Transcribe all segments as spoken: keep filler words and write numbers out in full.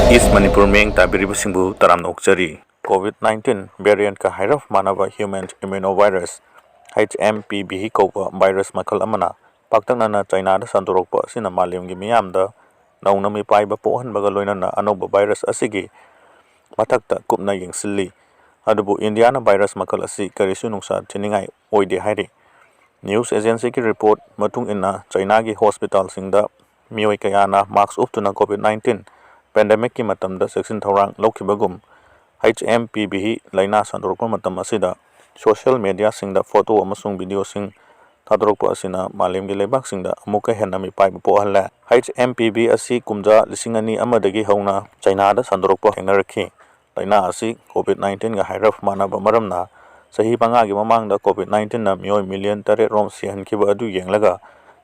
East Manipur ꯃꯤꯠꯌꯦꯡ ꯇꯥꯕꯤꯔꯤꯕꯁꯤꯡꯕꯨ ꯇꯔꯥꯝꯅ ꯑꯣꯛꯆꯔꯤ꯫ COVID nineteen variant ꯀ ꯍꯥꯏꯔꯞ ꯃꯥꯟꯅꯕ Human Immunovirus, H M P V ꯀꯧꯕ virus ꯃꯈꯜ ꯑꯃꯅ ꯄꯥꯛꯇꯛꯅꯅ ꯆꯥꯏꯅꯥꯗ ꯁꯟꯗꯣꯔꯛꯄ ꯑꯁꯤꯅ ꯃꯥꯂꯦꯝꯒꯤ ꯃꯤꯌꯥꯝꯗ ꯅꯧꯅ ꯃꯤꯄꯥꯏꯕ ꯄꯣꯛꯍꯟꯕꯒ ꯂꯣꯏꯅꯅ ꯑꯅꯧꯕ virus ꯑꯁꯤꯒꯤ ꯃꯊꯛꯇ ꯀꯨꯞꯅ ꯌꯦꯡꯁꯤꯜꯂꯤ꯫ ꯑꯗꯨꯕꯨ ꯏꯟꯗꯤꯌꯥꯅ virus ꯃꯈꯜ ꯑꯁꯤ ꯀꯔꯤꯁꯨ ꯅꯨꯡꯁꯥ ꯊꯤꯅꯤꯡꯉꯥꯏ ꯑꯣꯏꯗꯦ ꯍꯥꯏꯔꯤ꯫ News agency ꯒꯤ report ꯃꯇꯨꯡ ꯏꯟꯅ, ꯆꯥꯏꯅꯥꯒꯤ hospital ꯁꯤꯡꯗ ꯃꯤꯑꯣꯏ ꯀꯌꯥꯅ mask ꯎꯞꯇꯨꯅ COVID nineteen pandemic ꯀꯤ ꯃꯇꯝꯗ ꯆꯦꯛꯁꯤꯟ ꯊꯧꯔꯥꯡ ꯂꯧꯈꯤꯕꯒꯨꯝ, H M P V ꯂꯥꯏꯅꯥ ꯁꯟꯗꯣꯔꯛꯄ ꯃꯇꯝ ꯑꯁꯤꯗ social media ꯁꯤꯡꯗ photo ꯑꯃꯁꯨꯡ video ꯁꯤꯡ ꯊꯥꯗꯣꯔꯛꯄ ꯑꯁꯤꯅ ꯃꯥꯂꯦꯝꯒꯤ ꯂꯩꯕꯥꯛꯁꯤꯡꯗ ꯑꯃꯨꯛꯀ ꯍꯦꯟꯅ ꯃꯤꯄꯥꯏꯕ ꯄꯣꯛꯍꯜꯂꯦ꯫ H M P V ꯑꯁꯤ ꯀꯨꯝꯖꯥ ꯂꯤꯁꯤꯡ ꯑꯅꯤ ꯑꯃꯗꯒꯤ ꯍꯧꯅ ꯆꯥꯏꯅꯥꯗ ꯁꯟꯗꯣꯔꯛꯄ ꯊꯦꯡꯅꯔꯛꯈꯤ꯫ ꯂꯥꯏꯅꯥ ꯑꯁꯤ COVID nineteen ꯒ ꯍꯥꯏꯔꯞ ꯃꯥꯟꯅꯕ ꯃꯔꯝꯅ, ꯆꯍꯤ ꯃꯉꯥꯒꯤ ꯃꯃꯥꯡꯗ COVID nineteen ꯅ ꯃꯤꯑꯣꯏ million ꯇꯔꯦꯠ ꯔꯣꯝ ꯁꯤꯍꯟꯈꯤꯕ ꯑꯗꯨ ꯌꯦꯡꯂꯒ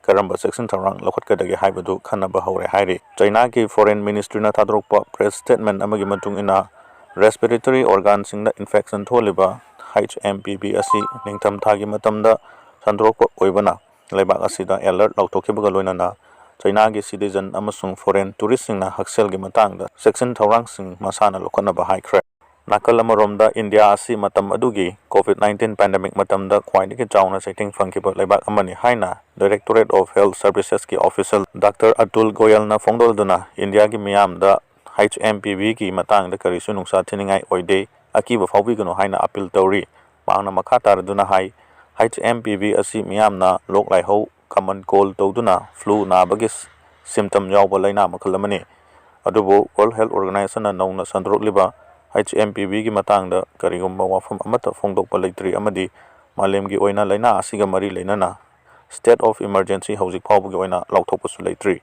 ꯀꯔꯝꯕ ꯆꯦꯛꯁꯤꯟ ꯊꯧꯔꯥꯡ ꯂꯧꯈꯠꯀꯗꯒꯦ ꯍꯥꯏꯕꯗꯨ ꯈꯟꯅꯕ ꯍꯧꯔꯦ ꯍꯥꯏꯔꯤ꯫ ꯆꯥꯏꯅꯥꯒꯤ foreign ministry ꯅ ꯊꯥꯗꯣꯔꯛꯄ press statement ꯑꯃꯒꯤ ꯃꯇꯨꯡ ꯏꯟꯅ, respiratory organ ꯁꯤꯡꯗ infection ꯊꯣꯛꯍꯜꯂꯤꯕ H M P V ꯑꯁꯤ ꯅꯤꯡꯊꯝꯊꯥꯒꯤ ꯃꯇꯝꯗ ꯁꯟꯗꯣꯔꯛꯄ ꯑꯣꯏꯕꯅ, ꯂꯩꯕꯥꯛ ꯑꯁꯤꯗ alert ꯂꯥꯎꯊꯣꯛꯈꯤꯕꯒ ꯂꯣꯏꯅꯅ ꯆꯥꯏꯅꯥꯒꯤ citizen ꯑꯃꯁꯨꯡ foreign tourist ꯁꯤꯡꯅ ꯍꯛꯁꯦꯜꯒꯤ ꯃꯇꯥꯡꯗ ꯆꯦꯛꯁꯤꯟ ꯊꯧꯔꯥꯡꯁꯤꯡ ꯃꯁꯥꯅ ꯂꯧꯈꯠꯅꯕ ꯍꯥꯏꯈ꯭ꯔꯦ꯫ ꯅꯥꯀꯜ ꯑꯃꯔꯣꯝꯗ, ꯏꯟꯗꯤꯌꯥ ꯑꯁꯤ ꯃꯇꯝ ꯑꯗꯨꯒꯤ COVID nineteen pandemic ꯃꯇꯝꯗ ꯈ꯭ꯋꯥꯏꯗꯒꯤ ꯆꯥꯎꯅ ꯆꯩꯊꯦꯡ ꯐꯪꯈꯤꯕ ꯂꯩꯕꯥꯛ ꯑꯃꯅꯤ ꯍꯥꯏꯅ Directorate of Health Services ꯀꯤ official Doctor ꯑꯇꯨꯜ ꯒꯣꯌꯜꯅ ꯐꯣꯡꯗꯣꯛꯂꯗꯨꯅ, ꯏꯟꯗꯤꯌꯥꯒꯤ ꯃꯤꯌꯥꯝꯗ H M P V ꯒꯤ ꯃꯇꯥꯡꯗ ꯀꯔꯤꯁꯨ ꯅꯨꯡꯁꯥ ꯊꯤꯅꯤꯡꯉꯥꯏ ꯑꯣꯏꯗꯦ, ꯑꯀꯤꯕ ꯐꯥꯎꯕꯤꯒꯅꯨ ꯍꯥꯏꯅ appeal ꯇꯧꯔꯤ꯫ ꯃꯍꯥꯛꯅ ꯃꯈꯥ ꯇꯥꯔꯗꯨꯅ ꯍꯥꯏ, H M P V ꯑꯁꯤ ꯃꯤꯌꯥꯝꯅ ꯂꯣꯛ ꯂꯥꯏꯍꯧ, common cold ꯇꯧꯗꯨꯅ flu ꯅꯥꯕꯒꯤ symptom ꯌꯥꯎꯕ ꯂꯥꯏꯅꯥ ꯃꯈꯜ ꯑꯃꯅꯤ꯫ ꯑꯗꯨꯕꯨ World Health Organization ꯅ ꯅꯧꯅ ꯁꯟꯗꯣꯔꯛꯂꯤꯕ H M P V ꯒꯤ ꯃꯇꯥꯡꯗ ꯀꯔꯤꯒꯨꯝꯕ ꯋꯥꯐꯝ ꯑꯃꯠꯇ ꯐꯣꯡꯗꯣꯛꯄ ꯂꯩꯇ꯭ꯔꯤ ꯑꯃꯗꯤ ꯃꯥꯂꯦꯝꯒꯤ ꯑꯣꯏꯅ ꯂꯥꯏꯅꯥ ꯑꯁꯤꯒ ꯃꯔꯤ ꯂꯩꯅꯅ state of emergency ꯍꯧꯖꯤꯛ ꯐꯥꯎꯕꯒꯤ ꯑꯣꯏꯅ ꯂꯥꯎꯊꯣꯛꯄꯁꯨ ꯂꯩꯇ꯭ꯔꯤ꯫